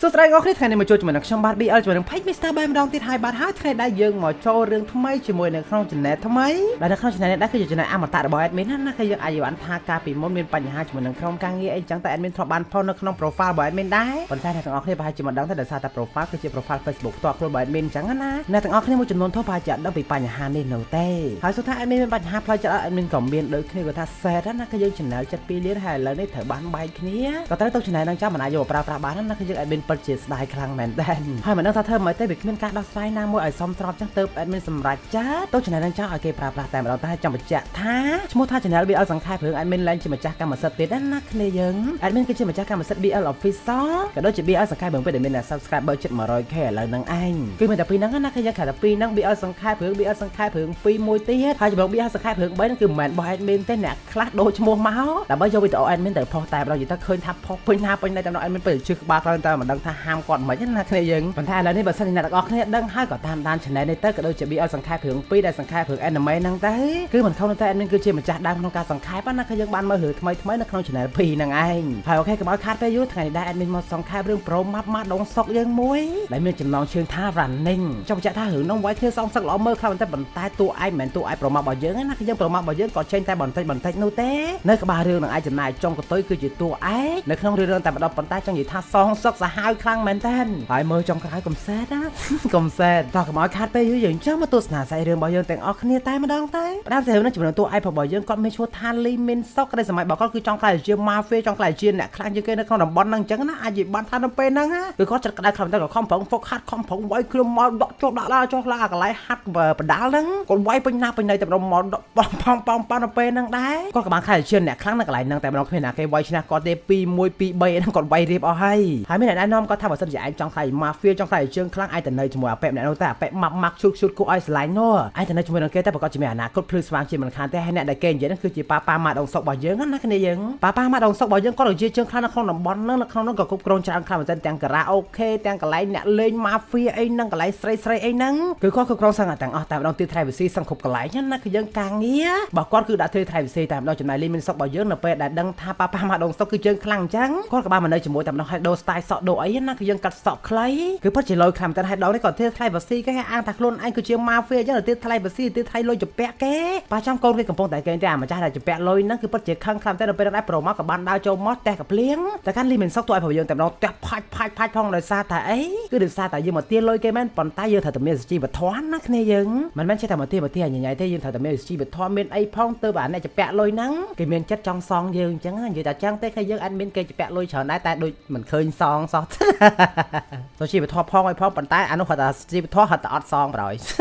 សួស្តីអ្នកនរគ្នាថ្ងៃនេះមកជួបជាមួយនឹងខ្ញុំបាទ BL ជាមួយនឹង Page Mr. បែបម្ដងទៀតហើយបាទហើយថ្ងៃដែរយើងមកចូលរឿងថ្មីជាមួយនៅក្នុង channel ថ្មីដែលនៅក្នុង channel នេះដែរគឺជា channel អមតៈរបស់ admin ណាគឺយើងអាចបានថាកាលពីមុនមានបញ្ហាជាមួយនឹងក្រុមការងារអីចឹងតែ admin ធ្លាប់បានផុសនៅក្នុង profile របស់ admin ដែរប៉ុន្តែអ្នកទាំងអស់គ្នាប្រហែលជាមិនដឹងទេដោយសារតែ profile គឺជា profile Facebook ផ្ទាល់ខ្លួនរបស់ admin ចឹងណាអ្នកទាំងអស់គ្នាមួយចំនួនធំប្រហែលជាអត់ដឹងពីបញ្ហានេះនោះទេហើយសួរថា admin មានបញ្ហាផ្លូវចិត្ត admin ក៏មានដូចគ្នាគាត់ថា set ណាគឺយើង channel 72លានហើយឥឡូវនេះត្រូវបានបែកគ្នាក៏ត្រូវទៅ channel នឹងចាំមិនអាចយកមកប្រើប្រាស់បានណាគឺយើង admin ពិតជាស្ដាយខ្លាំងមែនតើហើយមិនដឹងថាធ្វើម៉េចទេវាគ្មានការដោះស្រាយណាមួយឲ្យសមស្របចឹងទៅ admin សម្រាប់ចាទៅ channel នឹងចោលឲ្យគេប្រើប្រាស់តែម្ដងតែចាំបញ្ជាក់ថាឈ្មោះថា channel BL សង្ខេបរឿង admin ឡើងជាម្ចាស់កម្មសិទ្ធិទៀតណាគ្នាយើង admin គឺជាម្ចាស់កម្មសិទ្ធិ BL Official ក៏ដូចជា BL សង្ខេបរឿងពេលដែលមានអ្នក subscriber ជិត 100k ឥឡូវហ្នឹងឯងគឺមានតែពីរហ្នឹងណាគឺយើងខែតែពីរហ្នឹង BL សង្ខេបរឿង BL សង្ខេបរឿង2មួយទៀតហើយចំណុច BL សង្ខេបរឿង3ហ្នឹងគឺមិនមែនរបស់ admin ទេអ្នកខ្លះដូរឈ្មោះមកដើម្បីយកវីដេអូ admin ទៅផុសតែម្ដងនិយាយទៅឃើញថាផុសពេញណាពេញណៃតែម្ដង admin ពេលជឿក្បាលខ្លាំងតែមិនដឹងថាហាមគាត់មិនណាគ្នាយើងប៉ុន្តែឥឡូវនេះបើសិនជាអ្នកទាំងអស់គ្នាដឹងហើយក៏តាមដាន channel នេះទៅក៏ដូចជា BL សង្ខេបរឿង2ដែលសង្ខេបរឿង anime ហ្នឹងទៅគឺមិនខុសទេ admin គឺជាម្ចាស់ដើមក្នុងការសង្ខេបណាគឺយើងបានមើលរឿងថ្មីថ្មីនៅក្នុង channel 2ហ្នឹងឯងហើយអូខេកុំឲ្យខាតពេលយូរថ្ងៃនេះដែរ admin មកសង្ខេបរឿង Pro Map ម៉ាដងសុកយើងមួយដែលមានចំណងជើងថា Running ចង់បញ្ជាក់ថារឿងហ្នឹងវាយគ្នាសងសឹកល្អមើលខ្លាំងតែប៉ុន្តែតួឯងមិនមែនតួឯង Pro Map របស់យើងណាគឺយើង Pro Map របស់យើងក៏ចេញតែបន្តិចបន្តិចនោះទេនៅក្បាលរឿងនឹងឯងចំណាយចុងកតុយគឺជាតួឯងនៅក្នុងរឿងតែម្ដងប៉ុន្តែចង់និយាយថាសងសឹកសាហាវខ្លាំងមែនតើហើយមើលចុងក្រោយកុំសេតណាកុំសេតតោះកុំឲ្យខាតពេលយូរយើងចង់មកទស្សនាសាច់រឿងរបស់យើងទាំងអស់គ្នាតែម្ដងតែផ្ដើមសាច់រឿងនេះចំនួនតួឯងរបស់យើងគាត់មានឈ្មោះថាលីមីនសុកដែលសម័យរបស់គាត់គឺចង់ក្លាយជាម៉ាហ្វៀចង់ក្លាយជាអ្នកខ្លាំងជាងគេនៅក្នុងតំបន់ហ្នឹងអញ្ចឹងណាអាចនិយាយបានថានៅពេលហ្នឹងគឺគាត់ចិត្តក្តៅខ្លាំងតែក៏ខំប្រឹងហ្វុកហាត់ខំប្រឹងវាយគ្រឿងមកដកចុះដាក់ឡើងចុះឡើងអាកន្លែងហាត់បដាល់ហ្នឹងគាត់វាយពេញណាពេញណីតែម្ដងមកដកប៉ងប៉ងប៉ងប៉ងនៅពេលហ្នឹងដែរគាត់ក៏បានក្លាយជាអ្នកខ្លាំងនៅកន្លែងហ្នឹងតែម្ដងគ្មានណាគេវាយឈ្នះគាត់ទេ2 1 2 3ហ្នឹងគាត់វាយរៀបអស់ហើយហើយមានអ្នកណែនាំគាត់ថាបើសិនជាឯងចង់ក្លាយម៉ាហ្វៀចង់ក្លាយជើងខ្លាំងឯងទៅនៅជាមួយអាប៉ែម្នាក់នោះតែអាប៉ែម៉ាប់ម៉ាក់ឈូតឈូតគួរឲ្យស្រឡាញ់នោះឯងទៅនៅជាមួយនឹងគេតែប្រកាសជាមានអនាគតភ្លឺស្វាងជាមិនខានទេហើយអ្នកដែលគេនិយាយហ្នឹងគឺជាប៉ាប៉ាម៉ាដងសុករបស់យើងណាគ្នាយើងប៉ាប៉ាម៉ាដងសុករបស់យើងគាត់ជាជើងខ្លាំងនៅក្នុងតំបន់ហ្នឹងនៅក្នុងហ្នឹងក៏គ្រប់គ្រងច្រើនខ្លាំងមែនទែនទាំងការ៉ាអូខេទាំងកន្លែងអ្នកលេងម៉ាហ្វៀអីហ្នឹងកន្លែងស្រីស្រីអីហ្នឹងគឺគាត់គ្រប់គ្រងសឹងតែទាំងអស់តែម្ដងទីថៃវិស៊ីសឹងគ្រប់កន្លែងណាគឺយើងការងាររបស់គាត់គឺដាក់ធ្វើថៃវិស៊ីតែម្ដងចំណាយលីមីនសុករបស់យើងនៅពេលដែលដឹងថាប៉ាប៉ាម៉ាដងសុកគឺជើងខ្លាំងអញ្ចឹងគាត់ក៏បានមកនៅជាមួយតែម្ដងហើយដូរ style សក់ដូរអីណាគឺយើងកាត់សក់ខ្លីគឺពិតជាលយខ្លាំងតែហើយដងនេះក៏ទៀតថ្លៃបាស៊ីគេអាងថាខ្លួនឯងគឺជាម៉ាហ្វៀអញ្ចឹងទៀតថ្លៃបាស៊ីទៀតថ្លៃលុយជពាក់គេប៉ាចាំកូនគេកំពុងតែគេតែអាម្ចាស់ដែលជពាក់លុយហ្នឹងគឺពិតជាខឹងខ្លាំងតែដល់ពេលដែរប្រូមកក៏បានដើរចូលមកផ្ទះកភ្លៀងតែកាន់លីមិនសុកទោះឲ្យយើងតែម្ដងផ្ទះផាច់ផាច់ផាច់ផងដោយសារតែអីគឺដោយសារតែយើងមកទាលុយគេមែនប៉ុន្តែយើងត្រូវតែមានសុជីវធម៌ណាគ្នាយើងមិនមែនចេះតែមកទាមកទាញញ៉ៃទេយើងត្រូវតែមានសុជីវធម៌មានអីផងទៅបើអ្នកជពាក់លុយហ្នឹងគេមានចិត្តចង់សងយើងអញ្ចឹងនិយាយតែចឹងទេគ្នាយើងអត់មានគេជពាក់លុយច្រើនដែរតែដូចមិនឃើញសងសោះសុជីវធម៌ផងឲ្យផងប៉ុន្តែអានោះគាត់ថាជីវធម៌ហត់តែអត់សងប្រយ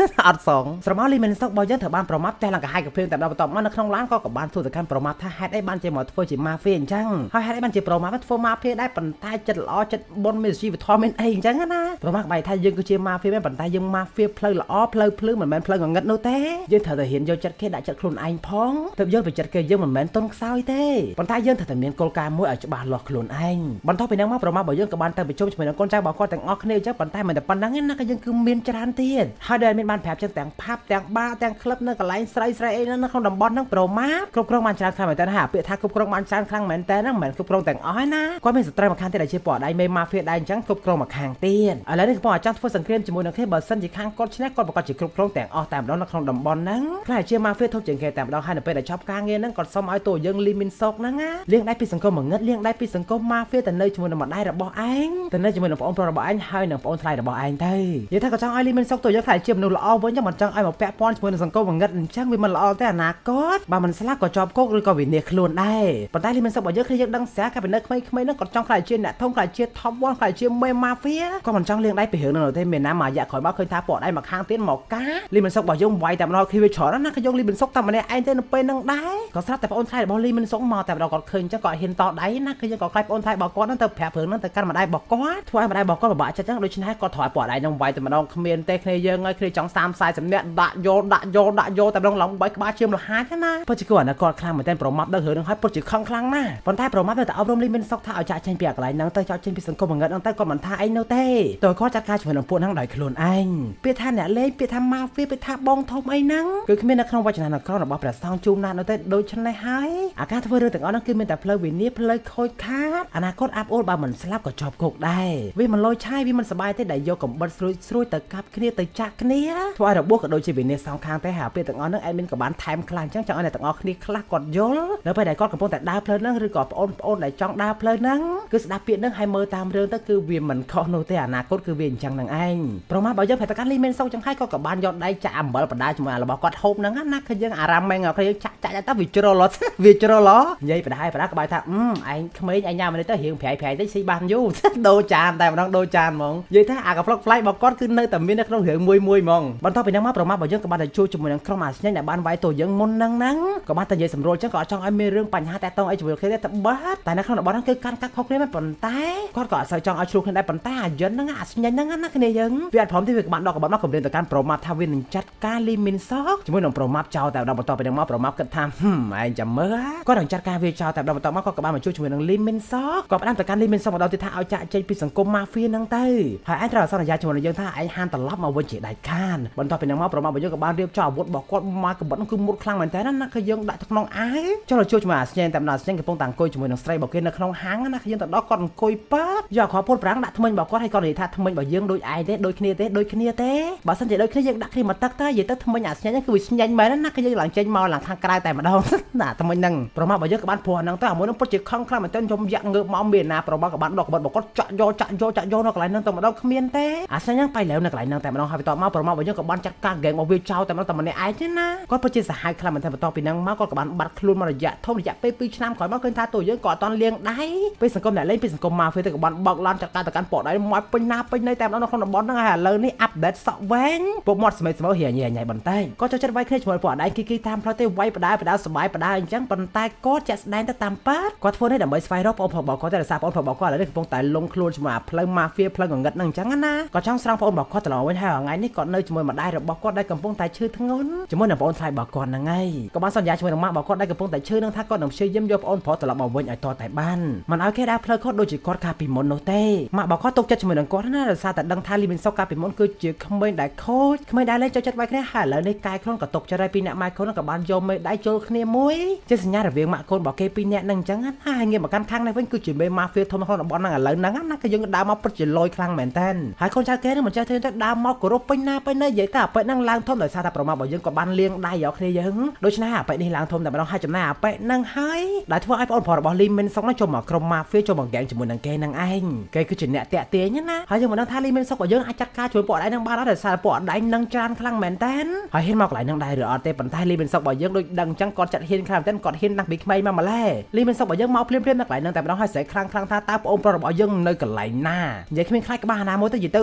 អត់សងស្រមោលលីមិនសុករបស់យើងត្រូវបានប្រមាប់តែឡើងកាហាយកភ្លៀងតែដល់បន្ទាប់មកនៅក្នុងឡានក៏បានធ្វើសកម្មប្រមាប់ថាហេតុអីបានជាមកធ្វើជាម៉ាហ្វៀអញ្ចឹងហើយហេតុអីបានជាប្រមាប់ធ្វើម៉ាហ្វៀដែរប៉ុន្តែចិត្តល្អចិត្តបុណ្យមានជីវធម៌មានអីអញ្ចឹងណាប្រមាប់បែរថាយើងគឺជាម៉ាហ្វៀមែនប៉ុន្តែយើងម៉ាហ្វៀផ្លូវល្អផ្លូវភ្លឺមិនមែនផ្លូវងងឹតនោះទេយើងត្រូវតែហ៊ានយកចិត្តគេដាក់ចិត្តខ្លួនឯងផងទើបយល់ពីចិត្តគេយើងមិនមែនទុនខ្សោយទេប៉ុន្តែយើងត្រូវតែមានគោលការណ៍មួយឲ្យច្បាស់លាស់ខ្លួនឯងបន្ទាប់ពីហ្នឹងមកប្រមាប់របស់យើងក៏បានទៅប្រជុំជាមួយនឹងកូនចៅរបស់គាត់ទាំងអស់គ្នាអញ្ចឹងប៉ុន្តែមិនតែប៉ុណ្្នឹងទេណាក៏យើងគឺមានច្រើនទៀតហើយដែលមានបានប្រាប់ចឹងទាំងផាប់ទាំងបាទាំងក្លឹបនៅកន្លែងស្រីស្រីអីនៅក្នុងតំបន់ហ្នឹងប្រមាគ្រប់គ្រងបានច្រើនខ្លាំងមែនតើហាពាក្យថាគ្រប់គ្រងបានច្រើនខ្លាំងមែនតើហ្នឹងមិនមែនគ្រប់គ្រងទាំងអស់ណាគាត់មានសត្រូវមួយខាងទៀតដែលជាពណ៌ដៃមេម៉ាហ្វៀដែរអញ្ចឹងគ្រប់គ្រងមួយខាងទៀតឥឡូវនេះកំពុងចង់ធ្វើសង្គ្រាមជាមួយនឹងគេបើសិនជាខាងគាត់ឈ្នះគាត់ប្រកាសជាគ្រប់គ្រងទាំងអស់តែម្ដងនៅក្នុងតំបន់ហ្នឹងខ្លះជាម៉ាហ្វៀធំជាងគេតែម្ដងហើយនៅពេលដែលចប់ការងារហ្នឹងគាត់សុំឲ្យតួយើងលីមីនសុកហ្នឹងណាលាងដៃពីសង្គមងឹតលាងដៃពីសង្គមម៉ាហ្វៀទៅនៅជាមួយនឹងម្ដាយរបស់ឯងទៅនៅជាមួយនឹងប្អូនប្រុសរបស់ឯងហើយនឹងប្អូនថ្លៃរបស់ឯងទៅនិយាយថាក៏ចង់ឲ្យលីមីនសុកតួយើងខ្លះជាមនុស្សល្អវិញចឹងមិនចង់ឲ្យមកពាក់ព័ន្ធជាមួយនឹងសង្គមងឹតអញ្ចឹងវាមិនល្អទេអនាគតបើមិនស្លាប់ក៏ជាប់គុកឬក៏វិនាសខ្លួនដែរប៉ុន្តែលីមីនសុករបស់យើងគឺយើងដឹងស្រាប់កាលពីនៅក្មេងៗហ្នឹងគាត់ចង់ខ្លាចជាអ្នកធំខ្លាចជា top 1ខ្លាចជាមេម៉ាហ្វៀគាត់មិនចង់លាងដៃពីរឿងហ្នឹងទេមានណាមួយរយៈក្រោយមកឃើញថាពណ៌ដៃមកខាងទៀតមកកាលីមីនសុករបស់យើងវាយតែម្ដងគឺវាច្រើនណាស់គឺយើងលីមីនសុកតែម្នាក់ឯងទេនៅពេលហ្នឹងដែរក៏ស្រាប់តែប្អូនថ្លៃរបស់លីមីនសុកមកតែម្ដងគាត់ឃើញអញ្ចឹងគាត់ហ៊ានតដៃណាគឺយើងក៏ខ្លាចប្អូនថ្លៃរបស់គាត់ហ្នឹងទៅប្រាប់រឿងហ្នឹងទៅកាន់ម្ដាយរបស់គាត់ធ្វើឲ្យម្ដាយរបស់គាត់ពិបាកចិត្តអញ្ចឹងដូច្នេះគាត់ថយពណ៌ដៃហ្នឹងវាយតែម្ដងគ្មានទេគ្នាយើងហើយគ្នាចង់30 40នាក់ដាក់យកដាក់យកដាក់យកតែម្ដងឡើងបាយក្បាលជើមលហាចណាពិតជាគួរអាណិតគាត់ខ្លាំងមែនទែនប្រមាប់ដឹងរឿងហ្នឹងហើយពិតជាខឹងខ្លាំងណាស់ប៉ុន្តែប្រមាប់នៅតែអប់រំលីមីនសុកថាឲ្យចាក់ចេញពីកន្លែងហ្នឹងទៅចាក់ចេញពីសង្គមងឹតហ្នឹងទៅគាត់មិនថាអីនោះទេតើគាត់ចាត់ការជាមួយនឹងពួកហ្នឹងដោយខ្លួនឯងពាក្យថាអ្នកលេងពាក្យថាម៉ាហ្វៀពាក្យថាបងធំអីហ្នឹងគឺគ្មាននៅក្នុងវចនានុក្រមរបស់ព្រះសង្ឃជូនណាស់នោះទេដូច្នេះហើយអាការធ្វើរឿងទាំងអស់ហ្នឹងគឺមានតែផ្លូវវិនាសផ្លូវខូចខាតអនាគតអាប់អួលបើមិនស្លាប់ក៏ជាប់គុក កដែរវាមិនលយឆាយវាមិនសบายទេដែលយកកំបិតស្រួយស្រួយទៅកាប់គ្នាទៅចាក់គ្នាធ្វើឲ្យរបួសក៏ដូចជាវិនាសសងខាងទេហើយពេលទាំងអស់ហ្នឹង admin ក៏បានថែមខ្លះអញ្ចឹងចង់ឲ្យអ្នកទាំងអស់គ្នាខ្លះគាត់យល់នៅពេលដែលគាត់កំពុងតែដើរផ្លូវហ្នឹងឬក៏ប្អូនប្អូនដែលចង់ដើរផ្លូវហ្នឹងគឺស្ដាប់ពាក្យហ្នឹងហើយមើលតាមរឿងទៅគឺវាមិនខុសនោះទេអនាគតគឺវាអញ្ចឹងហ្នឹងឯងប្រហែលបើយើងប្រតិកម្មលីមានសុកចឹងហើយក៏បានយកដៃចាក់អំបិលបដាជាមួយរបស់គាត់ហូបហ្នឹងណាគឺយើងអារម្មណ៍មែនគ្នាចាក់ចាក់ទៅវាជ្រុលវាជ្រុលនិយាយបដាបដាក៏បាយថាឯងក្មេងឯងញ៉ាំនេះទៅរៀងប្រៃប្រៃតិចស៊ីបានយូរដូរចានតែម្ដងដូរចានហ្មងនិយាយថាអាកាផ្លុកផ្លែរបស់គាត់គឺនៅតែមាននៅក្នុងរឿងមួយមួយហ្មងបន្ទាប់ពីហ្នឹងមកប្រមាថរបស់យើងក៏បានតែជួយជាមួយនឹងក្រុមអាស្ញែងដែលបានវាយតយើងមុនហ្នឹងហ្នឹងក៏បានតែនិយាយសម្រួលចឹងក៏អត់ចង់ឲ្យមានរឿងបញ្ហាតាក់ទងអីជាមួយគ្នាទេតែបាត់តែនៅក្នុងតំបន់ហ្នឹងគឺកាន់កាត់ខុសគ្នាមែនប៉ុន្តែគាត់ក៏អត់សូវចង់ឲ្យឆ្លោះគ្នាដែរប៉ុន្តែអាយិនហ្នឹងអាស្ញែងហ្នឹងណាគ្នាយើងវាអត់ព្រមទេវាក៏បានដកកបិតមកគម្រាមទៅកាន់ប្រមាថថាវានឹងចាត់ការលីមីនសកជាមួយនឹងប្រមាថចោលតែដល់បន្ទាប់ពីហ្នឹងមកប្រមាថគិតថាឯងចាំមើលគាត់នឹងចាត់ការវាចោលតែដល់បន្ទាប់មកគាត់ក៏បានមកជួយជាមួយនឹងលីមីនសកក៏ផ្ដាំទៅកាន់លីមីនសកម្ដងទៀតថាឲ្យចាក់ចេញពីសង្គមម៉ាហ្វៀហ្នឹងទៅហើយឯងត្រូវសន្យាជាមួយនឹងយើងថាឯងហាមត្រឡប់មកវិញជាដាច់ខានបន្ទាប់ពីហ្នឹងមកប្រមាថរបស់យើងក៏បានរៀបចំអាវុធរបស់គាត់មកកបិតហ្នឹងគឺមុតខ្លាំងមែនតើណាគឺយើងដាក់ទៅក្នុងអាវចុះជួយជាមួយអាស្ញែងតែម្ដងស្ញែងកំពុងតែអង្គុយជាមួយនឹងស្រីរបស់គេនៅក្នុងហាងណាគឺយើងទៅដល់គាត់អង្គុយប៉ាតយកគ្រាប់ពុតប្រាំងដាក់ថ្មិញរបស់គាត់ហើយគាត់និយាយថាថ្មិញរបស់យើងដូចឯងទេដូចគ្នាទេដូចគ្នាទេបើសិនជាដូចគ្នាយើងដាក់គ្នាមកទឹកទៅនិយាយទៅថ្មិញអាស្ញែងគឺវាស្ញែងមែនណាគឺយើងឡើងចេញមកឡើងខាងក្រៅតែម្ដងណាថ្មិញហ្នឹងប្រមាថរបស់យើងក៏បានព្រោះហ្នឹងទៅអាមួយហ្នឹងពិតជាខឹងខ្លាំងមែនទែនខ្ញុំយ៉ាក់ងើបមកមានណាប្រមាថក៏បានដកកបិតរបស់គាត់ចាក់យកចាក់យកចាក់យកនៅកន្លែងហ្នឹងតែម្ដងគ្មានទេអាស្ញែងហ្នឹងបៃលែវនៅកន្លែងហ្នឹងតែម្ដងហើយបន្ទាប់មកប្រមាថរបស់យើងក៏បានចាត់ការហ្គេមរបស់វាចោលតែម្ដងតែម្នាក់ឯងទេណាគាត់ពិតជាសាហាវខ្លាំងមែនទែនបន្ទាប់ពីហ្នឹងមកគាត់ក៏បានបាត់ខ្លួនមករយៈធំរយៈពេល2ឆ្នាំក្រោយមកឃើញថាតួយើងក៏អត់តន់លាងដៃពេលសង្គមអ្នកលេងពេលសង្គមម៉ាហ្វៀទៅក៏បានបើកឡានចាត់ការទៅកាន់ពកដៃមកពេញណាពេញណីតែម្ដងនៅក្នុងតំបន់ហ្នឹងហើយឥឡូវនេះអាប់ដេតសក់វែងពួកមាត់ស្មេស្មើរៀងញ៉ៃញ៉ៃបន្តែគាត់ចូលចិត្តវាយគ្នាជាមួយពួកអដៃគីគីតាមផ្លូវទេវាយបដាបដាសបាយបដាអញ្ចឹងប៉ុន្តែគាត់ចាក់ស្ដែងទៅតាមប៉ាតគាត់ធ្វើនេះដើម្បីស្វែងរកបងប្អូនរបស់គាត់តែរសារបងប្អូនរបស់គាត់ឥឡូវនេះកំពុងតែលងខ្លួនជាមួយអាផ្លូវម៉ាហ្វៀផ្លូវងងឹតហ្នឹងអញ្ចឹងណាគាត់ចង់ស្រង់បងប្អូនរបស់គាត់ត្រឡប់វិញហើយថ្ងៃនេះគាត់នៅជាមួយម្ដាយរបស់គាត់ដែលកំពុងតែឈឺធ្ងន់ជាមួយនឹងបងប្អូនថ្លៃរបស់គាត់ហ្នឹងហើយក៏បានសន្យាជាមួយនឹងម៉ាក់របស់គាត់ដែលកំពុងតែឈឺនឹងថាគាត់នឹងព្យាយាមយកបងប្អូនប្រុសត្រឡប់មកវិញឲ្យតតែបានមិនឲ្យគេដើរផ្លូវខុសដូចជាគាត់កាលពីមុននោះទេម៉ាក់របស់គាត់ទុកចិត្តជាមួយនឹងគាត់ណាដោយសារតែដឹងថាលីមីនសុកកាលពីមុនគឺជាក្មេងដែលខូចក្មេងដែលលែងចូលចិត្តវាយគ្នាហើយឥឡូវនេះកាយខ្លួនក៏ទុកចិត្តហើយពីអ្នកម៉ែកូនក៏បានយកមេដៃចូលគ្នាមួយជាសញ្ញារវាងម៉ាក់កូនរបស់គេពីរនាក់នឹងអញ្ចឹងណាហើយងាកមកកាន់ខាងនេះវិញគឺជាមេម៉ាហ្វៀធំក្នុងតំបន់ហ្នឹងឥឡូវហ្នឹងណាគឺយើងដើរមកពិតជាលយខ្លាំងមែនតើហើយកូនចៅគេនឹងមិនចេះធ្វើទៅដើរមកគោរពពេញណាពេញណីនិយាយតែអាប៉ិហ្នឹងឡើងធំដោយសារតែប្រមាថរបស់យើងក៏បានលាងដៃយកគ្នាយើងដូច្នេះអាប៉ិនេះឡើងធំតែម្ដងហើយចំណាអាប៉ិហ្នឹងហើយដែលធ្វើឲ្យបងប្អូនរបស់លីមីនសុកហ្នឹងចូលមកក្រុមម៉ាហ្វៀចូលមកហ្គេងជាមួយនឹងគេហ្នឹងឯងគេគឺជាអ្នកតាក់ទាញណាហើយយើងមិនដឹងថាលីមីនសុករបស់យើងអាចចាត់ការជួយពួកអដៃហ្នឹងបានអត់ដោយសារពួកអដៃហ្នឹងច្រើនខ្លាំងមែនតើហើយហ៊ានមកកន្លែងហ្នឹងដែរឬអត់ទេប៉ុន្តែលីមីនសុករបស់យើងដូចដឹងអញ្ចឹងគាត់ចាត់ហ៊ានខ្លាំងមែនតើគាត់ហ៊ានតាំងពីក្មេងមកម្ល៉េះលីមីនសុករបស់យើងមកភ្លាមភ្លាមនៅកន្លែងហ្នឹងតែម្ដងហើយស្រែកខ្លាំងខ្លាំងថាតើបងប្អូនរបស់យើងនៅកន្លែងណានិយាយគ្មានខ្លាចក្បាលណាមួយទៅនិយាយទៅ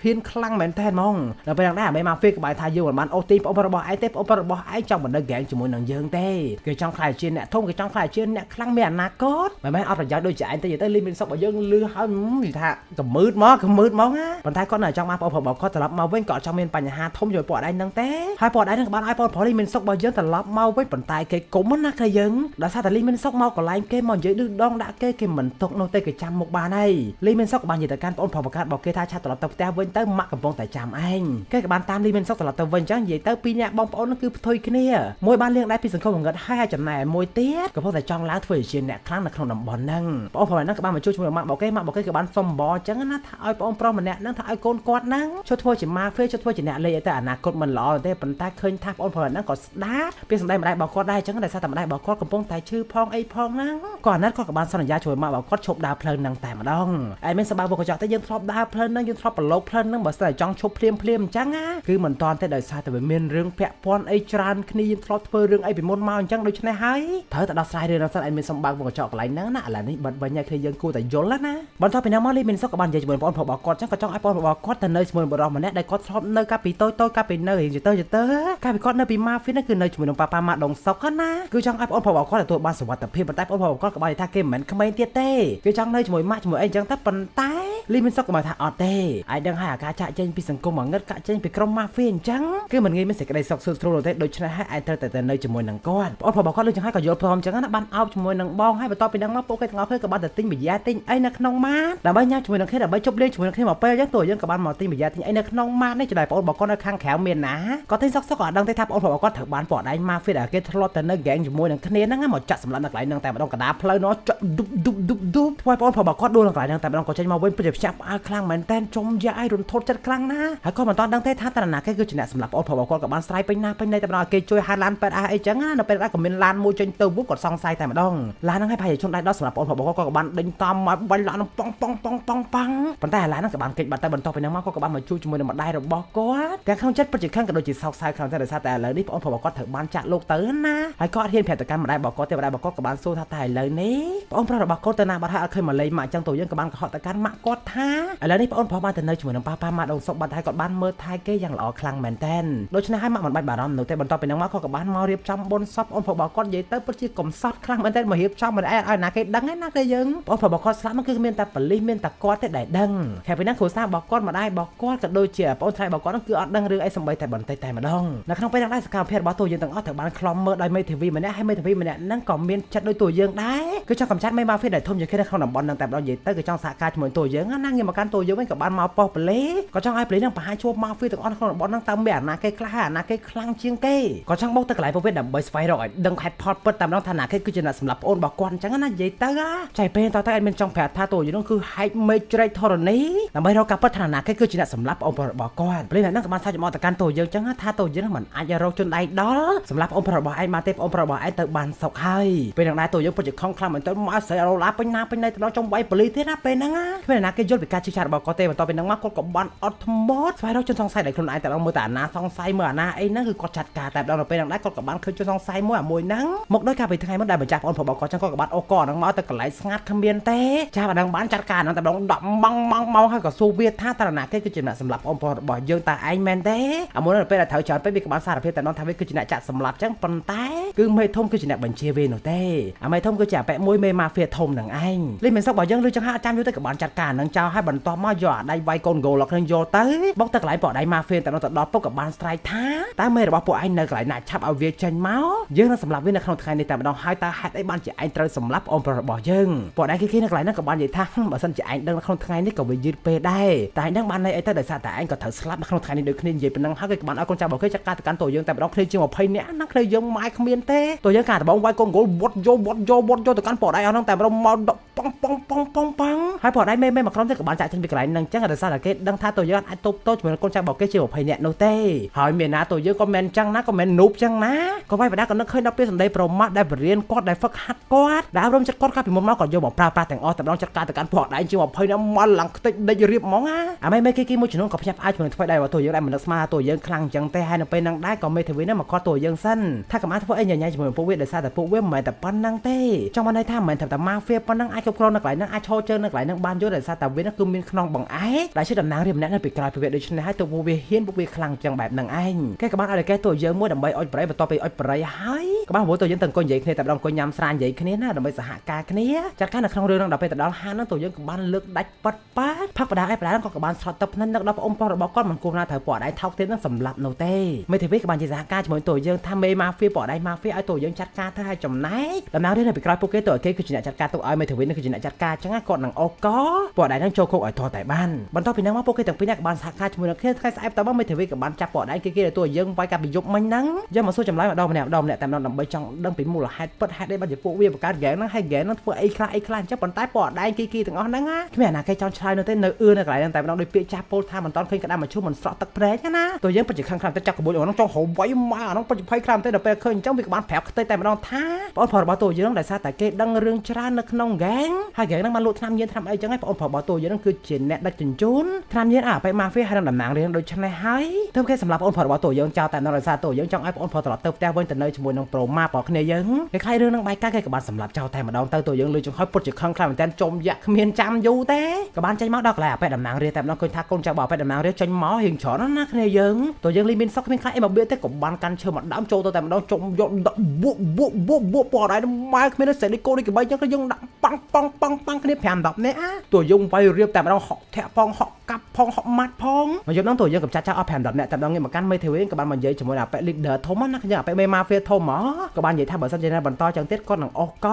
ហ៊ានខ្លាំងមែនតើហ្មងដល់ពេលហ្នឹងដែរអាមេម៉ាហ្វៀក្បែរថាយើងមិនបានអូសទាញបងប្អូនរបស់ឯងទេបងប្អូនរបស់ឯងចង់បណ្ដឹងហ្គេងជាមួយនឹងយើងទេគេចង់ខ្លាចជាអ្នកធំគេចង់ខ្លាចជាអ្នកខ្លាំងមានអនាគតមិនមែនអត់ប្រយោជន៍ដូចជាឯងទេនិយាយទៅលីមានសុករបស់យើងលឺហើយនិយាយថាកមឺតមកកមឺតមកណាប៉ុន្តែគាត់នៅចង់បានបងប្អូនរបស់គាត់ត្រឡប់មកវិញក៏ចង់មានបញ្ហាធំជាមួយពួកឯងហ្នឹងទេហើយពួកឯងហ្នឹងក៏បានឲ្យបងប្អូនលីមានសុករបស់យើងត្រឡប់មកវិញប៉ុន្តែគេគុំណាគេយើងដោយសារតែលីមានសុកមកកន្លែងគេមកនិយាយឌឺដងដាក់គេគេមិនទុកនោះទេគេចាំមុខបានហើយលីមានសុកក៏បាននិយាយទៅកាន់បងប្អូនបង្កើតរបស់គេថាឆាត្រឡប់ទៅផ្ទះវិញទៅម៉ាក់កំពុងតែចាំឯងគេក៏បានតាមលីមានសុកត្រឡប់ទៅវិញអញ្ចឹងនិយាយទៅពីរនាក់បងប្អូនគឺផ្ទុយគ្នាមួយបានលាងដៃពីសង្គមងឹតហើយចំណែកមួយទៀតកំពុងតែចង់ឡើងធ្វើជាអ្នកខ្លាំងនៅក្នុងតំបន់ហ្នឹងបងប្អូនហ្នឹងក៏បានមកជួយជាមួយម៉ាក់របស់គេម៉ាក់របស់គេក៏បានសុំបអញ្ចឹងណាថាឲ្យបងប្រុសម្នាក់ហ្នឹងថាឲ្យកូនគាត់ហ្នឹងជួយធ្វើជាម៉ាហ្វេជួយធ្វើជាអ្នកលេងឲ្យទៅអនាគតមិនល្អទេប៉ុន្តែឃើញថាបងប្រុសហ្នឹងក៏ស្ដាប់ពីសម្ដែងម្ដាយរបស់គាត់ដែរអញ្ចឹងដោយសារតែម្ដាយរបស់គាត់កំពុងតែឈឺផងអីផងហ្នឹងក៏អាណិតគាត់ក៏បានសន្យាជួយម៉ាក់របស់គាត់ឈប់ដើរផ្លូវហ្នឹងតែម្ដងឯមិនសប្បាយបុកកញ្ចក់ទេយើងធ្លាប់ដើរផ្លូវហ្នឹងយើងធ្លាប់ប្រឡូកផ្លូវហ្នឹងបើស្ទើរតែចង់ឈប់ភ្លាមភ្លាមអញ្ចឹងណាគឺមិនតាន់ទេដោយសារតែវាមានរឿងពាក់ព័ន្ធអីច្រើនគ្នាយើងធ្លាប់ធ្វើរឿងអីពីមុនមកអញ្ចឹងដូច្នេះហើយត្រូវតែដោះស្រាយរឿងហ្នឹងសិនឯមានសំបើកវងកញ្ចក់កន្លែងហ្នឹងណាឥឡូវនេះបិទវិញហើយគ្នាយើងគួរតែយល់ណាបន្ទាប់ពីហ្នឹងមកលីមានសុកក៏បាននិយាយជាមួយបងប្អូនរបស់គាត់អញ្ចឹងក៏ចង់ឲ្យបងប្អូនរបស់គាត់ទៅនៅជាមួយបុរសម្នាក់ដែលគាត់ធ្លាប់នៅកាលពីតូចតូចកាលពីនៅរៀងទៅទៅកាលពីគាត់នៅពីម៉ាហ្វៀហ្នឹងគឺនៅជាមួយនឹងប៉ាប៉ាម៉ាដងសុកណាគឺចង់ឲ្យបងប្អូនរបស់គាត់ទទួលបានសុវត្ថិភាពប៉ុន្តែបងប្អូនរបស់គាត់ក៏បាននិយាយថាគេមិនមែនក្មេងទៀតទេគេចង់នៅជាមួយម៉ាក់ជាមួយអីអញ្ចឹងតែប៉ុន្តែលីមានសុកក៏បានថាអត់ទេឯងដឹងហើយ ហើយអាការចាក់ចេញពីសង្គមងងឹតកាក់ចេញពីក្រុមម៉ាហ្វៀអញ្ចឹងគឺមិនងាយមានសេចក្តីសុខសួនស្រួលទេដូច្នេះហើយឯងត្រូវតែនៅជាមួយនឹងគាត់បងប្រុសរបស់គាត់លឺចឹងហើយក៏យល់ព្រមចឹងណាបានអោបជាមួយនឹងបងហើយបន្ទាប់ពីហ្នឹងមកពួកគេទាំងអស់គ្នាក៏បានទៅទិញបយាទិញអីនៅក្នុងម៉ាតដើម្បីញ៉ាំជាមួយនឹងគ្នាដើម្បីជប់លេងជាមួយនឹងគ្នាមកពេលអញ្ចឹងតួយើងក៏បានមកទិញបយាទិញអីនៅក្នុងម៉ាតនេះចំណែកបងរបស់គាត់នៅខាងក្រៅមានណាក៏ទិញសុកសុកក៏អត់ដឹងទេថាបងប្រុសរបស់គាត់ត្រូវបានពណ៌ដៃម៉ាហ្វៀដែលគេធ្លាប់តែនៅហ្គេងជាមួយនឹងគ្នាហ្នឹងមកចាក់សម្លាប់នៅកន្លែងហ្នឹងតែម្ដងកណ្ដាលផ្លូវនោះចាក់ឌុបឌុបឌុបឌុបធ្វើឲ្យបងប្រុសរបស់គាត់ដួលនៅកន្លែងហ្នឹងតែម្ដងក៏ចេញមកវិញពិតជាភ្ញាក់ផ្អើលខ្លាំងមែនតើជុំយ៉ាឲ្យរន្ធត់ចិត្តខ្លាំងណាស់ហើយក៏មិនទាន់ដឹងទេថាតើណាគេគឺជាអ្នកសម្លាប់បងប្រុសរបស់គាត់ក៏បានស្រ័យពេញណាពេញណីតែម្ដងគេជួយហៅឡានពេទ្យអីចឹងណានៅពេលដែរក៏មានឡានមួយចេញទៅវុបគាត់សង្ស័យតែម្ដងឡានហ្នឹងឲ្យប្រហែលជាជនដៃដល់សម្រាប់បងប្រុសរបស់គាត់ក៏បានដេញតាមមកបាញ់ឡានហ្នឹងប៉ងប៉ងប៉ងប៉ងប៉ងប៉ុន្តែឡានហ្នឹងក៏បានគេចបាត់តែបន្ទាប់ពីហ្នឹងមកគាត់ក៏បានមកជួយជាមួយនឹងម្ដាយរបស់គាត់ទាំងក្នុងចិត្តពិតជាខឹងក៏ដូចជាសោកសៅខ្លាំងតែដោយសារតែឥឡូវនេះបងប្រុសរបស់គាត់ត្រូវបានចាក់លោកទៅណាហើយក៏អត់ហ៊ានប្រាប់ទៅកាន់ម្ដាយរបស់គាត់ទេម្ដាយរបស់គាត់ក៏បានសួរថាតែឥឡូវនេះបងប្រុសរបស់គាត់ទៅណាបាត់ហើយអត់ឃើញមកលេងម៉ាក់ចឹងទៅយើងក៏បានកុហកទៅកាន់ម៉ាក់គាត់ថាឥឡូវនេះបងប្រុសបានទៅនៅជាមួយនឹងប៉ាប៉ាម៉ាក់ដងសុកបាត់ហើយគាត់បានមើលថែគេយ៉ាងល្អខ្លាំងមែនតើដូច្នេះហើយម៉ាក់មិនបាច់បារម្ភនោះទេបន្ទាប់ពីហ្នឹងមកគាត់ក៏បានមករៀបចំបុណ្យសពបងប្រុសរបស់គាត់និយាយទៅពិតជាកំសត់ខ្លាំងមែនតើមករៀបចំមិនអីឲ្យណាគេដឹងឯណាគេយើងបងប្រុសរបស់គាត់ស្លាប់មកគឺមានតែប៉លិសមានតែគាត់ទេដែលដឹងខែពីហ្នឹងគ្រួសាររបស់គាត់ម្ដាយរបស់គាត់ក៏ដូចជាបងថ្លៃរបស់គាត់ហ្នឹងគឺអត់ដឹងរឿងអីសំបីតែបន្តិចតែម្ដងនៅក្នុងពេលហ្នឹងដែរសកម្មភាពរបស់តួយើងទាំងអស់ត្រូវបានខ្លំមើលដោយមេធាវីម្នាក់ហើយមេធាវីម្នាក់ហ្នឹងក៏មានចិត្តដូចតួយើងដែរគឺចង់កម្ចាត់មេម៉ាហ្វៀដែលធំជាងគេនៅក្នុងតំបន់ហ្នឹងតែម្ដងនិយាយទៅគឺចង់សហការជាមួយតួយើងណាងាយមកកាន់តួយើងវិញក៏បានមកប៉ុស្តិ៍ប៉លីក៏ចង់ឲ្យប៉លីហ្នឹងបង្ហាញជួបម៉ាហ្វៀទាំងអស់ក្នុងតំបន់ហ្នឹងតើមានអាណាគេខ្លះហើយអាណាគេខ្លាំងជាងគេក៏ចង់បុកទៅកន្លែងពួកវាដើម្បីស្វែងរកឲ្យដឹងហេតុផលពិតតែម្ដងថាណាគេគឺជាអ្នកសម្លាប់ប្អូនរបស់គាត់អញ្ចឹងណានិយាយទៅចៃពេលតើអត់មានចង់ប្រាប់ថាតួយើងហ្នឹងគឺហែកមេជ្រែកធរណីដើម្បីរកការពិតថាណាគេគឺជាអ្នកសម្លាប់ប្អូនរបស់គាត់ពេលហ្នឹងក៏បានសាច់ចំអកទៅកាន់តួយើងអញ្ចឹងថាតួយើងហ្នឹងមិនអាចរកជនដៃដល់សម្លាប់ប្អូនរបស់ឯងបានទេប្អូនរបស់ឯងទៅបានសុខហើយពេលហ្នឹងដែរតួយើងពិតជាខំខ្លាំងមែនទែនមកស្រីរឡាពេញណាពេញណីទៅដល់ចង់វាយប៉ូលីសទៀតណាពេលហ្នឹងគ្មានណាគេយល់ពីការជឿឆារបស់គាត់ទេបន្ទាប់ពីហ្នឹងមកគាត់ក៏បានអត់ធ្មត់ស្វែងរកជនសង្ស័យដែលខ្លួនឯងតែដល់មើលតែអាណាសង្ស័យមើលអាណាអីហ្នឹងគឺគាត់ចាត់ការតែដល់ទៅពេលហ្នឹងដែរគាត់ក៏បានឃើញជនសង្ស័យមួយអាមួយហ្នឹងមកដោយការពីថ្ងៃមុនដែលបញ្ចាស់ប្អូនរបស់គាត់ចឹងគាត់ក៏បានអូកហ្នឹងមកទៅកន្លែងស្ងាត់គ្មានទេចាប់អាហ្នឹងបានចាត់ការហ្នឹងតែដល់10ម៉ងម៉ងមកហើយក៏សួរវាថាតើណាគេគឺជាអ្នកសម្លាប់ប្អូនរបស់យើងតើឯងមែនទេអាមួយនៅពេលដែលត្រូវច្រើនពេកវាក៏បានសារភាពតែដល់ថាវាគឺជាអ្នកចាក់សម្លាប់ចឹងប៉ុន្តែគឺមេធំគឺជាអ្នកបញ្ជាវានោះទេអាមេធំគឺជាអាប៉ែមួយមេម៉ាហ្វៀធំនឹងឯងលេមិនសុកបើយើងលឺចឹងហើយចាំយូរទៅក៏បានចាត់ការនឹងចោលហើយបន្ទាប់មកយកអាដៃវាយកូនហ្គោលនឹងយកទៅបុកទៅកន្លែងពួកដៃម៉ាហ្វៀតែដល់ទៅដល់ពុកក៏បានស្រែកថាតើមេរបស់ពួកឯងនៅកន្លែងណាឆាប់ឲ្យវាចេញមកយើងនឹងសម្លាប់វានៅក្នុងថ្ងៃនេះតែម្ដងហើយតើហេតុអីបានជាឯងត្រូវសម្លាប់អូនប្រុសរបស់យើងពួកដៃគេនៅកន្លែងហ្នឹងក៏បាននិយាយថាបើសិនជាឯងដឹងនៅក្នុងថ្ងៃនេះក៏វាយឺតពេលដែរតែឯងដឹងបានន័យអីទៅដោយសារតែឯងក៏ត្រូវស្លាប់នៅក្នុងថ្ងៃនេះដូចគ្នានិយាយប៉ុណ្ណឹងហើយគេក៏បានឲ្យកូនចៅរបស់គេចាត់ការទៅកាន់តួយើងតែម្ដងគ្នាជាង20នាក់ណាគ្នាយើងម៉ែគ្មានទេតួយើងការដបងវាយកូនហ្គោលវត់យកវត់យកវត់យកទៅកាន់ពួកដៃអស់ហ្នឹងតែម្ដងមកប៉ងប៉ងប៉ងប៉ងប៉ងហើយពួកដៃមេមេមកក្រុមទេក៏បានចាក់ចេញពីកន្លែងហ្នឹងចឹងដោយសារតែគេដឹងថាតួយើងអាចទប់ទល់ជាមួយកូនចៅរបស់គេជា20នាក់នោះទេហើយមានណាតួយើងក៏មិនចឹងណាក៏មិននូបចឹងណាក៏វាយបដាក៏នឹកឃើញដល់ពេលសម្ដីប្រមាថដែលបរៀនគាត់ដែលហ្វឹកហាត់គាត់ដែលអប់រំចិត្តគាត់កាលពីមុនមកក៏យកមកប្រើប្រាស់ទាំងអស់តែម្ដងចាត់ការទៅកាន់ពួកដៃជាង20នាក់មកឡើងខ្ទេចដេករៀបហ្មងណាអាមេមេគេមួយចំនួនក៏ភ្ញាក់ផ្អើលជាមួយធ្វើដែរបើតួយើងដែរមិននឹកស្មានថាតួយើងខ្លាំងចឹងទេហើយនៅពេលហ្នឹងដែរក៏មេធាវីហ្នឹងមកគាត់តួយើងសិនថាកុំអាចធ្វើអីញញ៉ៃជាមួយពួកវាដោយសារតែពួកវាមិនមែនតែប៉ុណ្្នឹងទេចង់បានន័យថាមិនមែនតែម៉ាហ្វៀប៉ុណ្្នឹងអាចគ្រប់គ្រងនៅកន្លែងហ្នឹងអាចឈរជើងនៅកន្លែងហ្នឹងបានយល់ដោយសារតែវាហ្នឹងគឺមានខ្នងបង្អែកដែលជាតំណាងរាស្ត្រម្នាក់នៅពីក្រោយពួកវាដូច្នេះហើយតួវាហ៊ានពួកវាខ្លាំងចឹងបែបហ្នឹងឯងគេក៏បានឲ្យគេតួយើងមួយដើម្បីអុចប្រៃបន្ទាប់ពីអុចប្រៃហើយក៏បានព្រោះតួយើងទៅអង្គុយនិយាយគ្នាតែម្ដងអង្គុយញ៉ាំស្រានិយាយគ្នាណាដើម្បីសហការគ្នាចាត់ការនៅក្នុងរឿងហ្នឹងដល់ពេលទៅដល់ហាងហ្នឹងតួយើងក៏បានលើកដាច់ប៉ាត់ប៉ាត់ផឹកបដាឯបដាហ្នឹងក៏បានស្រត់ទឹកភ្នែកនឹកដល់ប្អូនប្រុសរបស់គាត់មិនគួរណាត្រូវពួកដៃថោកទៀតហ្នឹងសម្លាប់នោះទេមេធាវីក៏បានជាសហការជាមួយតួយើងថាមេម៉ាហ្វៀពួកដៃម៉ាហ្វៀឲ្យតួយើងចាត់ការទៅឲ្យចំណែកតំណាងរាស្ត្រនៅពីក្រោយពួកគេតួគេគឺជាអ្នកចាត់ការទុកឲ្យមេធាវីនេះគឺជាអ្នកចាត់ការចឹងគាត់នឹងអូកពួកដៃហ្នឹងចូលគុកឲ្យថតតែបានបន្ទាប់ពីហ្នឹងមកពួកគេទាំងពីរនាក់ក៏បានសហការជាមួយនឹងគ្នាថ្ងៃស្អែកតមកមេធាវីក៏បានចាប់ពួកដៃគេដែលតួយើងវាយកាពីយប់មិញហ្នឹងយកមកសួរចម្លើយម្ដងម្នាក់ម្ដងម្នាក់តែម្ដងដើម្បីចង់ដឹងពីមូលហេតុពិតហេតុអីបានជាពួកវាបង្កើតហ្គេមហ្នឹងហើយហ្គេមហ្នឹងធ្វើអីខ្លះអីខ្លះអញ្ចឹងប៉ុន្តែពួកដៃគេគេទាំងអស់ហ្នឹងណាគ្មានអាណាគេចង់ឆ្លើយនោះទេនៅអឿនៅកន្លែងហ្នឹងតែម្ដងដោយពាក្យចាស់ពោលថាមិនតាន់ឃើញក្តារមឈូសមិនស្រក់ទឹកព្រែកណាតួយើងពិតជាខឹងខ្លាំងទៅចាប់ក្បួនហ្នឹងចង់ហៅវាយមកអាហ្នឹងពិតជាភ័យខ្លាំងទេដល់ពេលឃើញអញ្ចឹងវាក៏បានប្រាប់ខ្ទេចតែម្ដងថាបងប្រុសរបស់តួយើងដោយសារតែគេដឹងរឿងច្រើននៅក្នុងហ្គេងហើយហ្គេងហ្នឹងបានលក់ថ្នាំញៀនថ្នាំអីចឹងហើយបងប្រុសរបស់តួយើងហ្នឹងគឺជាអ្នកដឹកជញ្ជូនថ្នាំញៀនអាបែម៉ាហ្វៀហើយនឹងតំណាងរឿងដូច្នេះហើយទើបគេសម្រាប់បងប្រុសរបស់តួយើងចោលតែនៅដោយសារតួយើងចង់ឲ្យបងប្រុសត្រឡប់ទៅផ្ទះវិញទៅនៅជាមួយនឹងប្រូម៉ារបស់គ្នាយើងគេខ្លាចរឿងហ្នឹងបាយកាគេក៏បានសម្លាប់ចោលតែម្ដងទៅតួយើងលឺចង្ហុយពុតជាខឹងខ្លាំងមែនតើចុំយ៉ាក់គ្មានចាំយូរទេក៏បានចេញមកដល់កន្លែងអាប៉ែតំណាងរាស្ត្រតែម្ដងឃើញថាកូនចៅរបស់អាប៉ែតំណាងរាស្ត្រចេញមករៀងច្រើនណាស់គ្នាយើងតួយើងលីមានសុកគ្មានខ្លាចអីមកបៀតទេក៏បានកាន់ឈើមកដើមចូលទៅតែម្ដងចុំយកដាក់បួកបួកបួកបួកពណ៌ដែរម៉ែគ្មានសេរីកូននេះកបីចឹងយើងដាក់ប៉ាំងប៉ាំងប៉ាំងប៉ាំងគ្នា5 10នាក់តួយើងវាយរៀបតែម្ដងហក់ធាក់ផងហក់កាប់ ផងហក់ម៉ាត់ផងមកយប់ហ្នឹងតួយើងកំចាត់ចោលអស់5 10នាក់តែម្ដងងាកមកកាន់មេធាវីក៏បានមកនិយាយជាមួយអាប៉ែ leader ធំណាយើងអាប៉ែមេ mafia ធំហ៎ក៏បាននិយាយថាបើសិនជាបន្តចឹងទៀតគាត់នឹងអស់ក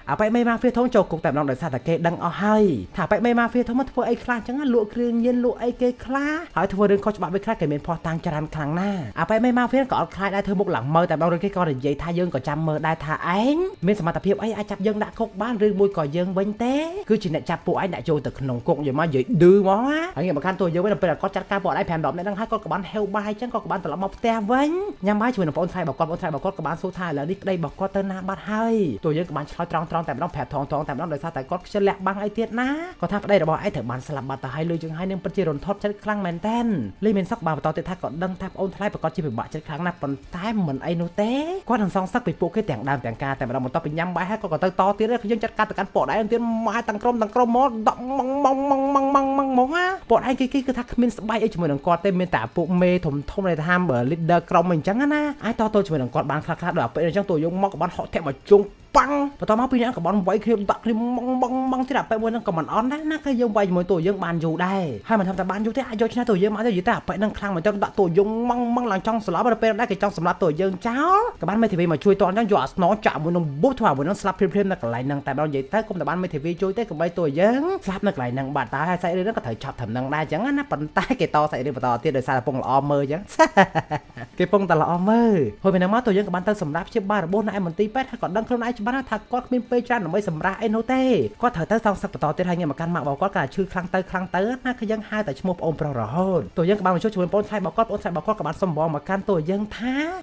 អាប៉ែមេ mafia ធំចូលគុកតែម្ដងដោយសារតែគេដឹងអស់ហើយថាអាប៉ែមេ mafia ធំធ្វើអីខ្លះចឹងលក់គ្រឿងញៀនលក់អីគេខ្លះហើយធ្វើរឿងខុសច្បាប់វិញខ្លះគេមានផុសតាំងច្រើនខ្លាំងណាស់អាប៉ែមេ mafia ក៏អត់ខ្លាចដែរធ្វើមុខឡើងមើលតែម្ដងឬគេក៏និយាយថាយើងក៏ចាំមើលដែរថាឯងមានសមត្ថភាពអីអាចចាប់យើងដាក់គុកបានឬមួយក៏យើងវិញទេគឺជាអ្នកចាប់ពួកឯងដាក់ចូលទៅក្នុងគុកយល់មកនិយាយឌឺហ្មងណាហើយងាកមកកាន់តួយើងវិញដល់ពេលគាត់ចាត់ការពួកឯង5 10នាក់ហ្នឹងហើយគាត់ក៏បានហេវបាយចឹងគាត់ក៏បានត្រឡប់មកផ្ទះវិញញ៉ាំបាយជាមួយនឹងបងថ្លៃរបស់គាត់បងថ្លៃរបស់គាត់ក៏បានសួរថាឥឡូវនេះប្តីរបស់គាត់ទៅណាបាត់ហើយតួយើងក៏បានឆ្លើយត្រង់ត្រង់តែម្ដងប្រាប់ថងថងតែម្ដងដោយសារតែគាត់ខ្ជិលលាក់បាំងអីទៀតណាគាត់ថាប្តីរបស់ឯងត្រូវបានស្លាប់បាត់ទៅហើយលុយជាងហើយនឹងពិតជារន្ធត់ចិត្តខ្លាំងមែនតើលីមានសុកបានបន្តទៀតថាគាត់ដឹងថាប្អូនថ្លៃប្រកាសជាពិបាកចិត្តខ្លាំងណាស់ប៉ុន្តែមិនអីនោះទេគាត់នឹងសងសឹកពីពួកគេទាំងដើមទាំងការតែម្ដងបន្ទាប់ពីញ៉ាំបាយហើយគាត់ក៏ទៅតទៀតយើងចាត់ការទៅកាន់ពួកឯងទៀតម៉ែទាំងក្រុមមកដកម៉ងម៉ងម៉ងម៉ងម៉ងម៉ងម៉ងណាពួកឯងគេគឺថាគ្មានស្បែកអីជាមួយនឹងគាត់ទេមានតែពួកមេធំធំដែលថា leader ក្រុមអញ្ចឹងណាអាចតទល់ជាមួយនឹងគាត់បានខ្លះៗដល់ពេលអញ្ចឹងតួយើងមកក៏បានហក់ធាក់មកជុងប៉ាំងបន្តមកពីអ្នកក៏បានវាយគ្នាដាក់គ្នាម៉ងម៉ងម៉ងទៀតអាពេលមួយហ្នឹងក៏មិនអន់ដែរណាគឺយើងវាយជាមួយតួយើងបានយូរដែរហើយមិនថាតែបានយូរទេអាចយកឈ្នះតួយើងមកទៅនិយាយតែអាពេលហ្នឹងខ្លាំងមែនតើដាក់តួយើងម៉ងម៉ងឡើងចង់ស្លាប់ដល់ពេលដែរគេចង់សម្លាប់តួយើងចោលក៏បានមេធាវីមកជួយតអញ្ចឹងយកអាស្នងចាក់មួយនឹងបុបធ្វើឲ្យមួយនឹងស្លាប់ភ្លាមៗនៅកន្លែងហ្នឹងតែដល់និយាយទៅគុំតែបានមេធាវីជួយទេកុំបីតួយើងស្លាប់នៅកន្លែងហ្នឹងបាត់តើហើយសាច់រឿងហ្នឹងក៏ត្រូវឆាប់ត្រឹមហ្នឹងដែរអញ្ចឹងណាប៉ុន្តែគេតសាច់រឿងបន្តទៀតដោយសារតែពងល្អមើលអញ្ចឹងគេពងតែល្អមើលហើយពេលហ្នឹងមកតួយើងក៏បានទៅសម្រាប់ព្យាបាលរបួសនៅឯមន្ទីរពេទ្យហើយក៏ដឹងខ្លួនឯងច្បាស់ថាគាត់គ្មានពេលច្រើនដើម្បីសម្រាកអីនោះទេគាត់ត្រូវទៅសងសឹកបន្តទៀតហើយងាកមកកាន់ម៉ាក់របស់គាត់ក៏ឈឺខ្លាំងទៅខ្លាំងទៅណាគឺយើងហៅតែឈ្មោះប្អូនប្រុសរហូតតួយើងក៏បានមកជួបជាមួយប្អូនថ្លៃរបស់គាត់ប្អូនថ្លៃរបស់គាត់ក៏បានសុំបងមកកាន់តួយើងថា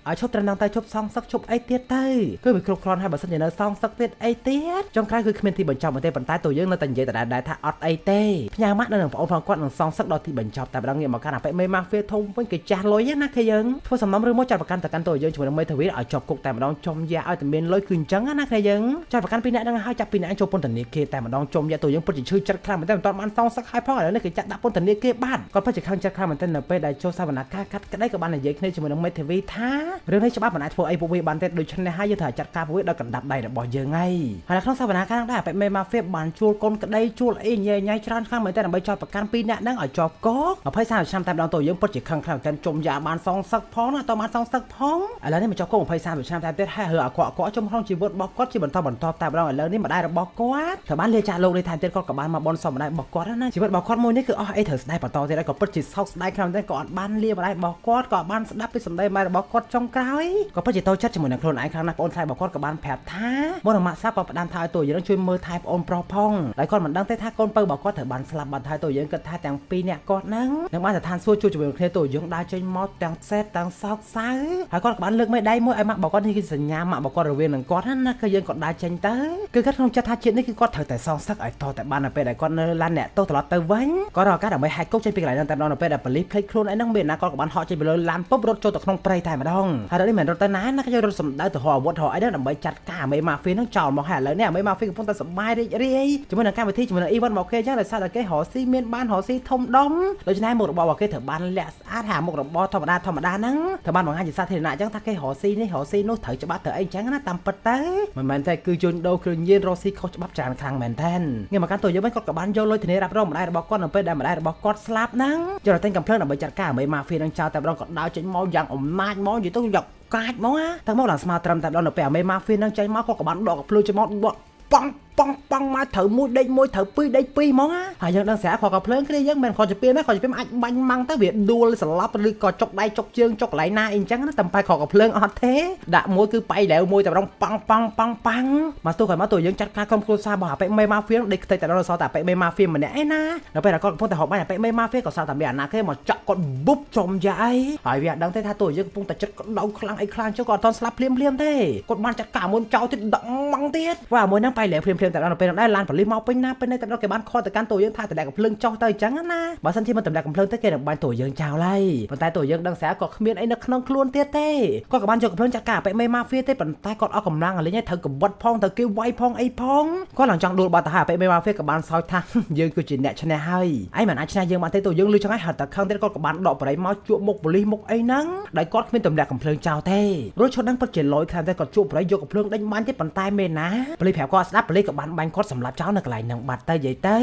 ឲ្យឈប់ត្រឹមហ្នឹងទៅឈប់សងសឹកឈប់អីទៀតទៅគឺវាគ្រប់គ្រាន់ហើយបើសិនជានៅសងសឹកទៀតអីទៀតចុងក្រោយគឺគ្មានទីបញ្ចប់ទេប៉ុន្តែតួយើងនៅតែនិយាយដដែលថាអត់អីទេផ្ញើម៉ាក់នៅនឹងប្អូនផងគាត់នឹងសងសឹកដល់ទីបញ្ចប់តែម្ដងងាកមកកាន់អាប៉ែមេម៉ាហ្វៀធំវិញគេចាស់លុយណាគឺយើងធ្វើសំណុំរឿងមួយចាត់ប្រកាន់ទៅកាន់តួយើងជាមួយនឹងមេធាវីឲ្យជាប់គុកតែម្ដងចំយ៉ាឲ្យតែមានលុយគឺអញ្ចឹងណាគ្នាយើងចាត់ប្រកាន់ពីអ្នកហ្នឹងហើយចាប់ពីអ្នកចូលពន្ធនាគារតែម្ដងចំយ៉ាតួយើងពិតជាឈឺចិត្តខ្លាំងមែនតើមិនទាន់បានសងសឹកហើយផងឥឡូវនេះគេចាត់ដាក់ពន្ធនាគារបាត់គាត់ពិតជាខឹងចិត្តខ្លាំងមែនតើនៅពេលដែលចូលសវនកម្មកាត់ក្តីក៏បាននិយាយគ្នាជាមួយនឹងមេធាវីថារឿងនេះច្បាប់មិនអាចធ្វើអីពួកវាបានទេដូច្នេះហើយយើងត្រូវចាត់ការពួកវាដោយកណ្ដាប់ដៃរបស់យើងហើយហើយនៅក្នុងសវនកម្មហ្នឹងដែរអាប៉ែមេម៉ាហ្វៀបានជួលកូនក្តីជួលអីញ៉ៃញ៉ៃច្រើនខ្លាំងមែនតើដើម្បីចោទប្រកាន់ពីអ្នកហ្នឹងឲ្យជាប់គុក20 30ឆ្នាំតែម្ដងតួយើងពិតជាខឹងខ្លាំងមែនតើជុំយ៉ាបានសងសឹកផងណាតបានសងសឹកផងឥឡូវនេះមកជាប់គុក20 30ឆ្នាំតែទៀតហើយរឿងអាក្រក់អាក្រក់ជុំក្នុងជីវិតរបស់គាត់ជាបន្តបន្ទាប់តែម្ដងឥឡូវនេះម្ដាយរបស់គាត់ត្រូវបានលាចាកលោកនេះថែមទៀតគាត់ក៏បានមកបនសមម្ដាយរបស់គាត់ណាជីវិតរបស់គាត់មួយនេះគឺអស់អីត្រូវស្ដាយបន្តទៀតហើយក៏ពិតជាសោកស្ដាយខ្លាំងមែនទែនក៏អត់បានលាម្ដាយរបស់គាត់ក៏បានស្ដាប់ពីសម្ដីម៉ែរបស់គាត់ចុងក្រោយក៏ពិតជាតូចចិត្តជាមួយនឹងខ្លួនឯងខ្លាំងណាស់ប្អូនថ្លៃរបស់គាត់ក៏បានប្រាប់ថាមុននឹងម៉ាក់ស្លាប់ក៏ផ្ដាំថាឲ្យតួយើងជួយមើលថែប្អូនប្រុសផងហើយគាត់មិនដឹងទេថាកូនពៅរបស់គាត់ត្រូវបានស្លាប់បាត់ហើយតួយើងគិតថាទាំងពីរអ្នកគាត់ហ្នឹងនឹងបានស្ថានសួគ៌ជួយជាមួយគ្នាតួយើងដើរចេញមកទាំងសេតទាំងសោកសៅហើយគាត់ក៏បានលើកមេដៃមួយឲ្យម៉ាក់របស់គាត់នេះគឺសញ្ញាម៉ាក់របស់គាត់រវាងនឹងគាត់ណាគឺយើងក៏ដើរចេញទៅគឺគាត់ក្នុងចិត្តថាជាតិនេះគឺគាត់ត្រូវតែសងសឹកឲ្យតតែបាននៅពេលដែលគាត់នៅឡានអ្នកទោសត្រឡប់ទៅវិញគាត់រកឱកាសដើម្បីហែកគុកចេញពីកន្លែងហ្នឹងតែម្ដងនៅពេលដែលប៉ូលីសភ្លេចខ្លួនឯហ្នឹងមានណាគាត់ក៏បានហក់ចេញពីលើឡានពុបរត់ចូលទៅក្នុងព្រៃតែម្ដងហើយនេះមិនរត់ទៅណាណាគេរត់សម្ដៅទៅរកអាវុធរកអីហ្នឹងដើម្បីចាត់ការមេម៉ាហ្វៀហ្នឹងចោលមកហើយឥឡូវនេះមេម៉ាហ្វៀកំពុងតែសប្បាយរីករាយជាមួយនឹងកម្មវិធីជាមួយនឹងអ៊ីវ៉ាន់មកគេអញ្ចឹងដោយសារតែគេរកស៊ីមានបានរកស៊ីធំដុំដូច្នេះមុខរបររបស់គេត្រូវបានលាក់ស្អាតហើយមុខរបរធម្មតាធម្មតាហ្នឹងត្រូវបានបង្ហាញជាសាធារណៈអញ្ចឹងថាគេរកស៊ីនេះរកស៊ីនោះត្រូវច្បាប់ត្រូវអីអញ្ចឹងណាតាមពិតទៅមិនមែនទេគឺជួញដូរគ្រឿងញៀនរកស៊ីខុសច្បាប់ច្រើនខ្លាំងមែនតើងាកមកកាន់តួយើងវិញគាត់ក៏បានយកលុយធានារ៉ាប់រងម្ដាយរបស់គាត់នៅពេលដែលម្ដាយរបស់គាត់ស្លាប់ហ្នឹងយកទៅទិញកំភ្លើងដើម្បីចាត់ការមេម៉ាហ្វៀនឹងចោលតែម្ដងក៏ដើរចេញមកយ៉ាងអំណាចមកនិយាយទៅយ៉ាងកាចមកណាតែមកឡើងស្មើត្រឹមតែម្ដងនៅពេលមេម៉ាហ្វៀនឹងចេញមកគាត់ក៏បានដកកំភ្លើងចេញមកដកប៉ងប៉ងប៉ងមកត្រូវមួយដេកមួយត្រូវពីរដេកពីរហ្មងហើយយើងដឹងស្រាប់ខកភ្លើងគ្នាយើងមិនខកជាពីណាខកជាពីអាចបាញ់ម៉ាំងទៅវាដួលស្លាប់ឬក៏ចុកដៃចុកជើងចុកកន្លែងណាអីអញ្ចឹងណាតែបែកខកភ្លើងអត់ទេដាក់មួយគឺបែកលែវមួយតែម្ដងប៉ងប៉ងប៉ងប៉ងមកទោះក្រោយមកទោះយើងចាត់ការក្រុមគ្រួសាររបស់អាប៉ែមេម៉ាហ្វៀដេកខ្ទេចតែដល់សល់តែអាប៉ែមេម៉ាហ្វៀម្នាក់ឯណាដល់ពេលគាត់កំពុងតែហប់បាញ់អាប៉ែមេម៉ាហ្វៀក៏សល់តែមានអាណាគេមកចាក់គាត់បុបចំយ៉ាអីហើយវាអត់ដឹងទេថាទោះយើងកំពុងតែចិត្តក្តៅខ្លាំងអីខ្លាំងចុះគាត់អត់ទាន់ស្លាប់ភ្លាមភ្លាមទេគាត់បានចាត់ការមុនចោលទៀតដាក់ម៉ងទៀតវ៉ាមួយហ្នឹងបែកលែវភ្លាមភ្លាមតែដល់ពេលហ្នឹងដែរឡានប៉ូលីសមកពេញណាពេញនេះតែដល់គេបានខកទៅកាន់តួយើងថាតម្លាក់កំភ្លើងចុះទៅអញ្ចឹងណាបើសិនជាមិនតម្លាក់កំភ្លើងទៅគេនឹងបាញ់តួយើងចោលហើយប៉ុន្តែតួយើងដឹងស្រាប់ក៏គ្មានអីនៅក្នុងខ្លួនទៀតទេគាត់ក៏បានយកកំភ្លើងចាក់ការអាប៉ែមេម៉ាហ្វៀទេប៉ុន្តែគាត់អស់កម្លាំងលេងហើយត្រូវកបិតផងត្រូវគេវាយផងអីផងគាត់ឡើងចង់ដួលបាត់ទៅហើយអាប៉ែមេម៉ាហ្វៀក៏បានសោចថាយើងគឺជាអ្នកឈ្នះហើយឯងមិនអាចឈ្នះយើងបានទេតួយើងលឺចង់ឲ្យហត់តែខឹងទៀតគាត់ក៏បានដកបរិយមកជក់មុខប៉ូលីសមុខអីហ្នឹងដោយគាត់គ្មានតម្លាក់កំភ្លើងចោលទេរួចឈុតហ្នឹងពិតជាលយខ្លាំងតែគាត់ជក់បរិយយកកំភ្លើងដេញបាញ់ទេប៉ុន្តែមេណាប៉ូលីសប្រាប់គាត់ស្ដាប់ប៉ូលីស ក៏បានបាញ់គាត់សម្លាប់ចោលនៅកន្លែងហ្នឹងបាត់ទៅនិយាយទៅ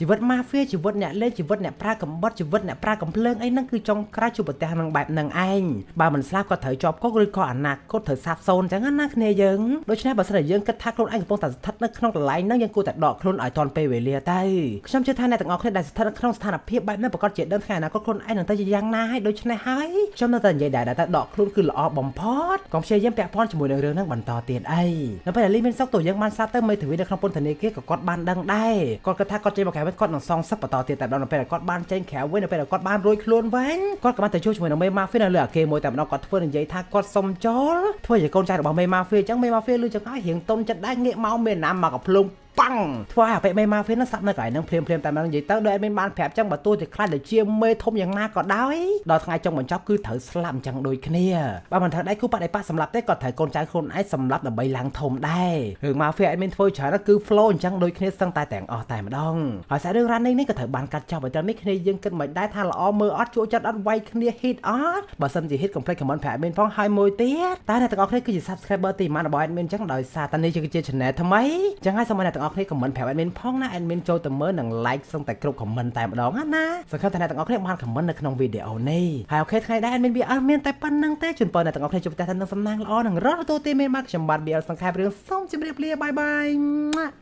ជីវិតម៉ាហ្វៀជីវិតអ្នកលេងជីវិតអ្នកប្រើកំបិតជីវិតអ្នកប្រើកំភ្លើងអីហ្នឹងគឺចុងក្រោយជួបប្រទះនឹងបែបហ្នឹងឯងបើមិនស្លាប់ក៏ត្រូវជាប់គុកឬក៏អនាគតត្រូវសាបសូន្យអញ្ចឹងណាគ្នាយើងដូច្នេះបើសិនជាយើងគិតថាខ្លួនឯងកំពុងតែស្ថិតនៅក្នុងកន្លែងហ្នឹងយើងគួរតែដកខ្លួនឲ្យទាន់ពេលវេលាទៅខ្ញុំជឿថាអ្នកទាំងអស់គ្នាដែលស្ថិតនៅក្នុងស្ថានភាពបែបហ្នឹងប្រាកដជាដឹងថ្ងៃអនាគតខ្លួនឯងនឹងទៅជាយ៉ាងណាហើយដូច្នេះហើយខ្ញុំនៅតែនិយាយដែរតែដកខ្លួនគឺល្អបំផុតកុំព្យាយាមពាក់ព័ន្ធជាមួយនឹងរឿងហ្នឹងបន្តទៀតអីនៅពេលដែលលីមានសុកតើយើងបានស្ដាប់ទៅមេធាវីនៅក្នុងពន្ធនាគារក៏គាត់បានដឹងដែរគាត់គិតថាគាត់ចេញមកក្រៅវិញគាត់នឹងសងសឹកបន្តទៀតតែដល់នៅពេលដែលគាត់បានចេញក្រៅវិញនៅពេលដែលគាត់បានរួចខ្លួនវិញគាត់ក៏បានទៅជួបជាមួយនឹងមេម៉ាហ្វៀនៅលើអាគារមួយតែម្ដងគាត់ធ្វើនិយាយថាគាត់សុំចូលធ្វើជាកូនចៅរបស់មេម៉ាហ្វៀអញ្ចឹងមេម៉ាហ្វៀលឺចឹងហើយរៀងតុនចិត្តដែរងាកមកមានណាមកកំភ្លុងប៉ាំងធ្វើឲ្យអាពេមេម៉ាហ្វៀនឹងស្លាប់នៅកន្លែងហ្នឹងភ្លាមភ្លាមតែម្ដងនិយាយទៅដោយ admin បានប្រាប់ចឹងបើទោះជាខ្លាចទៅជាមេធំយ៉ាងណាក៏ដោយដល់ថ្ងៃចុងបញ្ចប់គឺត្រូវស្លាប់អញ្ចឹងដូចគ្នាបើមិនត្រូវដៃគូបដិបត្តិសម្លាប់ទេក៏ត្រូវកូនចៅខ្លួនឯងសម្លាប់ដើម្បីឡើងធំដែររឿងម៉ាហ្វៀ admin ធ្វើច្រើនគឺ flow អញ្ចឹងដូចគ្នាសឹងតែទាំងអស់តែម្ដងហើយសាច់រឿង running នេះក៏ត្រូវបានកាត់ចប់ឲ្យត្រឹមនេះគ្នាយើងគិតមិនដែរថាល្អមើលអត់ជក់ចិត្តអត់វាយគ្នា hit អត់បើសិនជា hit complete comment ប្រាប់ admin ផងហើយមួយទៀតតែអ្នកទាំងអស់គ្នាគឺជា subscriber ទី1របស់ admin អញ្ចឹងដោយសារតែនេះគឺជា channel ថ្មីអញ្ចឹងហើយសូមឲ្យអ្នកទាំងអស់គ្នា comment ប្រាប់ admin ផងណា admin ចូលទៅមើលនិង like សឹងតែគ្រប់ comment តែម្ដងណាសង្ឃឹមថាអ្នកទាំងអស់គ្នាបាន comment នៅក្នុងវីដេអូនេះហើយ OK ថ្ងៃដែរ admin BL មានតែប៉ុណ្្នឹងទេជូនពរអ្នកទាំងអស់គ្នាជួបតែនឹងសំណាងល្អនិងរត់ទទួលទេមានមកខ្ញុំបាទ BL សង្ខេបរឿងសូមជម្រាបលា bye bye.